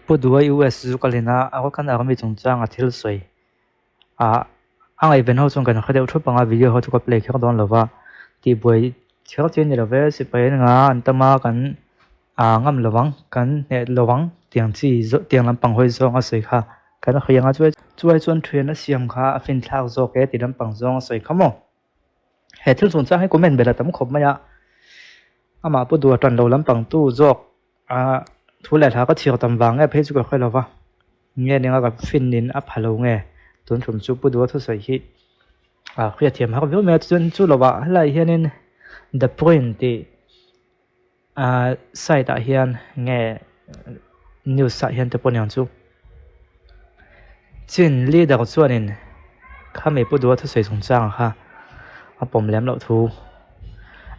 Pu Duai US zu kalin a Arakan Army chungchang a thil sawi ah a ngaihven ho chuan kan hre deuh thup ang a, video ho chu ka play kher dawn lo va, tihbuai kher chi a ni lo ve, sipai an nga an tam a kan ah ngam lo ang kan hneh lo ang tiang chi tiang lampang hawi zawng a sawi kha kan hria ang a chuai chuan thian a siam kha a finthlak zawk e ti lampang zawng a sawi kha maw. He thil chungchang hi comment belh a tam khawp mai a, amah pu duh a tan lo lampang tu zawk ah thu leh hla ka chhiar tam vang nge phei chu ka hre lo va, nge nia ka fin in a pha lo nge tun tum chu pu duha thusawi hi ah hriatthiam har viau mai a chuan chu lovah helaiah hianin the print tih ah side ah hian nge news ah hian te pawh aniang chu chin leader chuanin khami pu duha thusawi chungchang kha a pawm lem loh thu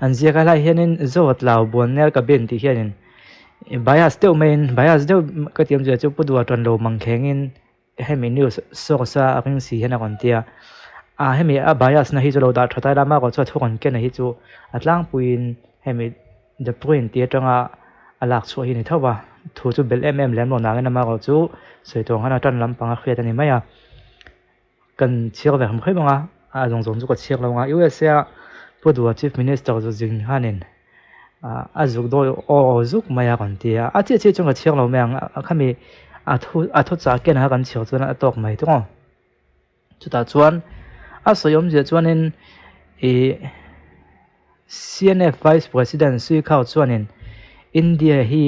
an ziak a helaiah hianin zawt lo buannel cabin tih hianin bias deuh maiin bias deuh ka tih awmzia chu pu duha tan lo mang thlengin hemi news source a ring si hian a rawn ti a ah hemi a bias na hi chu lo dah tha ta ila amaherawh chu a thu rawn ken a hi chu a tlangpuiin hemi the print tih atanga a lak chhuah hi a ni tho va thu chu belh em em lem lo nangin amaherawh chu sawi tur ang khan a tan lampang a hriat a ni mai a kan chhiar ve hrim hrim ang a a zawng zawng chu ka chhiar lo ang a U_S_A a Pu Duha Chief Minister chu zin khanin ah a zuk dawi aw zuk mai a rawn ti a a chiah chiah chuan ka chhiar lo mai ang a khami a thu a thu chah ken kha kan chhiar chuan a tawk mai thung aw chutah chuan a sawi awmzia chuanin ih C_N_F Vice President Suikhau chuanin India hi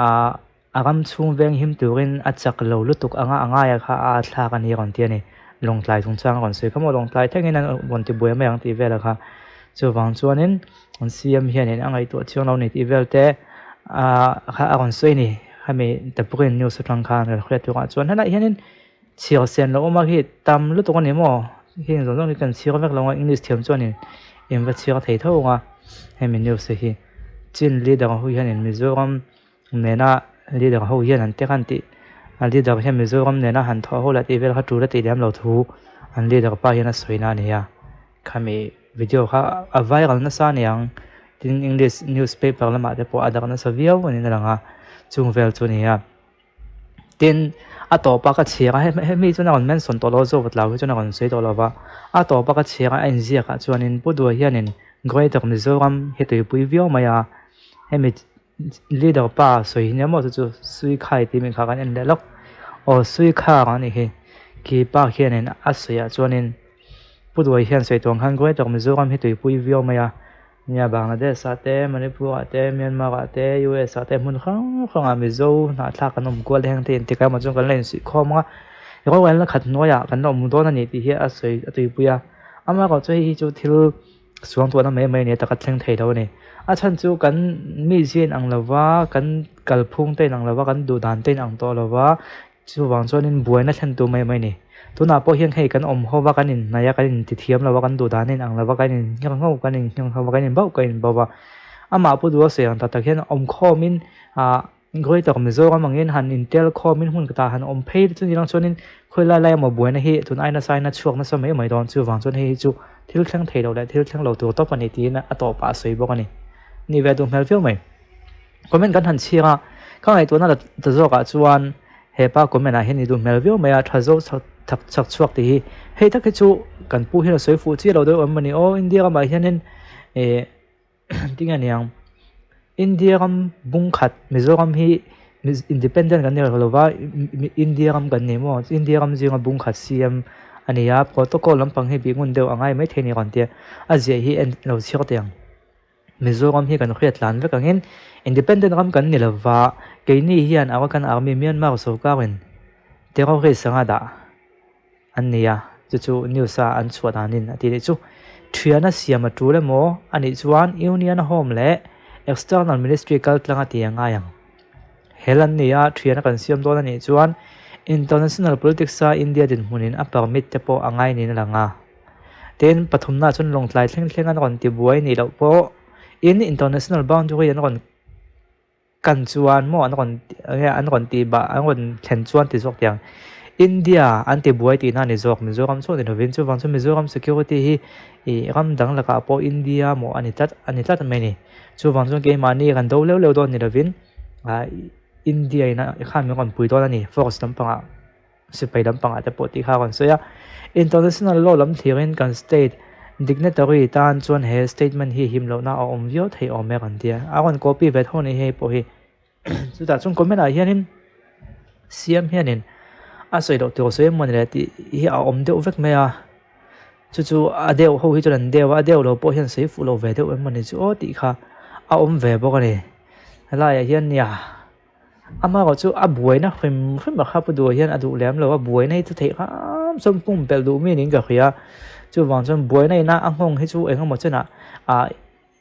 ah A ram chhung veng him turin a chak lo lutuk anga a ngaia kha a thlak a ni a rawn ti a ni. Lawngtlai chungchang a rawn sawi kha maw Lawngtlai thlengin an rawn ti buai mai ang tih vel a kha. Chuvang chuanin an CM hianin a ngaihtuah chiang lo a ni tih vel te ah kha a rawn sawi a ni. Hemi The Print News atang khan kan hriat turah chuan helaiah hianin chhiar sen lo awm a khi tam lutuk a ni maw? Heng zawng zawng hi kan chhiar vek lo ang a English thiam chuanin in va chhiar thei tho ang a hemi news te hi. Chin leader ho hianin Mizoram nena leader ho hian an tek an tih a leader hian Mizoram nena han thawh ho lah tih vel kha tul a tih lem lo thu an leader pa hian a sawi na a ni a khami video kha a viral nasa a ni ang tin english newspaper lamah te pawh a darh nasa viau a niin a lang a chung vel chu a ni a tin a tawpa ka chhiar a hemi chuan a rawn mention tawh lo a zawk vat lo hi chuan a rawn sawi tawh lo va a tawpa ka chhiar a a inziak ah chuanin Pu Duha hianin Greater Mizoram hi tuipui viau mai a hemi Leader pa sawi hi nia maw chu chu Suikhai tih mi kha kan en leh lawk aw Suikhar a nih hi khi pa khianin a sawiah chuanin Pu Duai hian sawi tuang khan Greater Mizoram hi tuipui viau mai a nia Bangladesh ah te Manipur ah te Myanmar ah te U_S ah te hmun hrang hrang ah Mizo hnahthlak an awm kual heng te inti kai emaw chuan kan la insuih khawm ang a rorelna khat hnuaiah kan la awm dawn a ni tih hi a sawi a tuipui a amaherawh chu hei hi chu thil Suangtuahna mai mai nia taka thleng thei lo a ni. A chhan chu kan mizia in ang lova, kan kalphung te in ang lova, kan duhdan te in ang tawh lova, chuvang chuanin buaina thlen tu mai mai a ni. Tunah pawh hian hei kan awm ho va, kan inhnaih a, kan intithiam lo a, kan duhdan a in ang lova, kan inngher ngho, kan inngher ngho va, kan inbauh kan inbauh va. Amah Pu Duha sawi ang tak tak hian awmkhawmin ah Greater Mizoram angin han intel khawmin hmun khatah han awm phei te chu ni lang chuanin khawi lai lai emaw buaina hi tun aina saina chhuak nasa mai mai dawn chuvang chuan hei hi chu thil thleng thei lo leh thil thleng lo tur tawp a ni tiin a tawpah a sawi bawk a ni. Ni ve duh hmel viau mai. Comment kan han chhiar a, ka ngaihtuahna la ta zawkah chuan hepa comment ah hian ni duh hmel viau mai a, tha zo chak chak chhuak tih hi hei tak hi chu kan pu hian a sawi fuh chiah lo deuh em a ni aw India ramah hianin ih Tinge aniang India ram bung khat Mizoram hi independent kan ni lo va India ram kan ni maw India ram zinga bung khat C_M a ni a protocol lampang hi bih ngun deuh a ngai maithei a ni rawn tia a ziah hi en lo chhiar teh ang Mizoram hi kan hriat tlan vek angin independent ram kan ni lo va keini hian Arakan Army Myanmar sorkarin terrorist anga dah. An ni a, chu chu news a an chhuah danin a ti leh chu. Thiana siam a tul emaw a nih chuan Union Home leh External Ministry kal tlang a ti a ngai ang. Hel an ni a, thiana kan siam dawn a nih chuan International Politics a India dinhmunin a permit te pawh a ngai niin a lang a. Tin, pathumna chuan Lawngtlai thleng thleng an rawn ti buai nih loh pawh in International Boundary an rawn Kan chuan maw an rawn nge an rawn tih bah an rawn thlen chuan ti zawk tiang India an ti buai tihna a ni zawk Mizoram chauh ni lovin chuvang chu Mizoram security hi ih ram dang lakah pawh India maw a ni tlat a ni tlat mai a ni chuvang chuan keimahni kan do leuh leuh dawn ni lovin ah. India in a khan min rawn pui dawn a ni force lampangah sipai lampangah te pawh tih kha a rawn sawi a. International law lam thlirin kan state dignitary tan chuan he statement hi him lohna a awm viau thei awm e rawn ti a. A rawn copy ve tho a ni hei pawh hi. Chutah chuan comment ah hianin siam hianin a sawi loh tur sawi emaw ni le tih hi a awm deuh vek mai a. Chu chu a deuh ho hi chuan an deuh a, a deuh lo pawh hian sawi fuh lo ve deuh emaw ni chu aw tih kha a awm ve bawk a ni. Helaiah hian nia amaherawh chu a buaina hrim hrim a kha pu duh hian a duh lem lo a, buaina hi chu theih hram chuan pumpelh duh mi niin ka hria. Chuvang chuan buaina ina a nghawng hi chu engemaw chenah ah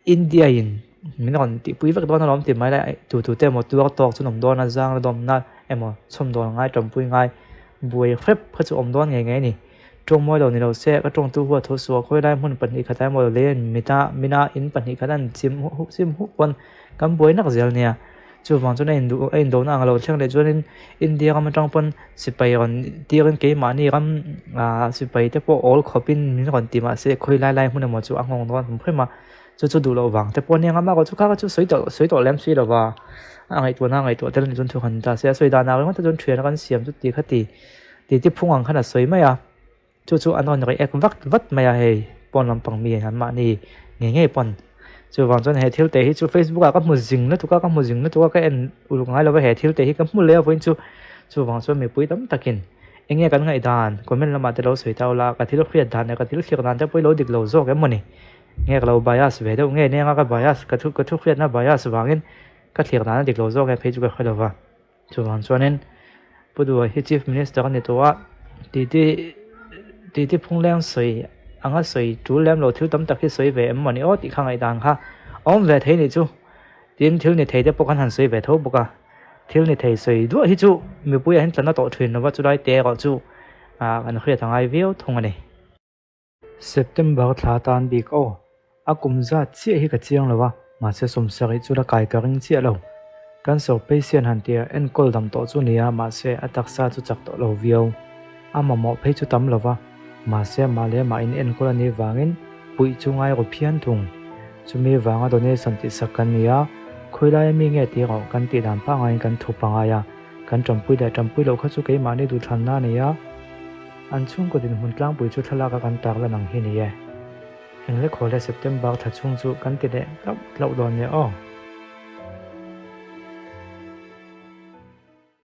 India in min rawn tihpui vek dawn alawm tih mai lai tu tu te emaw tuar tawk chu an awm dawn a, zang la dawmna emaw chhawm dawn ngai tanpui ngai buai hrep kha chu awm dawn ngei ngei a ni. Tawng mawi lo ni lo se ka tawngtu huat tho suah khawi lai hmun 2 khat ah emaw lei an mit a min a in 2 khat an chim chim huk pawn kan buai nak zel nia. Chuvang chuan a induh a indona ang lo thleng leh chuanin India ram atang pawn sipai rawn tirin keimahni ram ah sipai te pawh awl khawpin min rawn ti mahse khawi lai lai hmun emaw chu a nghawng dawn hrim hrim a, chu chu duh loh vang te pawh a nia amah erawh chu kha kha chu sawi tawh sawi tawh lem si lova a ngaihtuahna a ngaihtuah tel a nih chuan thu han ta se a sawi danah ringawt te chuan thian a kan siam chu ti kha ti ti ti phung ang khan a sawi mai a. Chu chu an rawn react vat vat mai a hei pawn lampang mi an mahni ngei ngei pawn. Chuvang chuan he thil te hi chu Facebook ah ka hmu zing lutuk a ka hmu zing lutuk a ka en uluk ngai lo va he thil te hi ka hmu leh a vawiin chu. Chuvang chuan mipui tam takin eng nge kan ngaihdan comment lamah te lo sawi tau la ka thil hriat dan leh ka thil thlir dan te pawh hi lo dik lo zawk em mawni. Nge ka lo bias ve deuh nge nia ka bias ka thu ka thu hriatna bias vangin ka thlir dan a dik lo zawk nge phei chu ka hre lo va. Chuvang chuanin Pu Duha hi Chief Minister a ni tawh a, titi titi phungleng sawi anga sawi tul lem lo thil tam tak hi sawi ve em mawni aw tih kha ngaihdan kha a awm ve thei nih chu. Tin, thil ni thei te pawh khan han sawi ve tho bawk a, thil ni thei sawi duah hi chu mipuiah hian tlan a tawh thin lova chulai te erawh chu kan hriat a ngai viau thung a ni. September thla tan bik aw, a kum zat chiah hi ka chiang lo a, mahse 70 chu la kai ka ring chiah lo. Cancer patient han tia enkawl dam tawh chu nia mahse a taksa chu chak tawh lo viau. A mamawh phei chu tam lo va, mahse amah leh amah in enkawl a nih vangin puih chu ngai ru phian thung. Chumi vanga donation tih sak kan ni a, khawilai ami nge tih erawh kan tih dan pangaiin kan thu pangai a, kan tanpui leh tanpui loh kha chu keimahni duhthlanna a ni a. An chhungkaw dinhmun tlangpui chu thlalak a kan tak lan ang hi ni e. Engle khaw le September thla chhung chu kan ti leh tlauh tlauh dawn nia aw.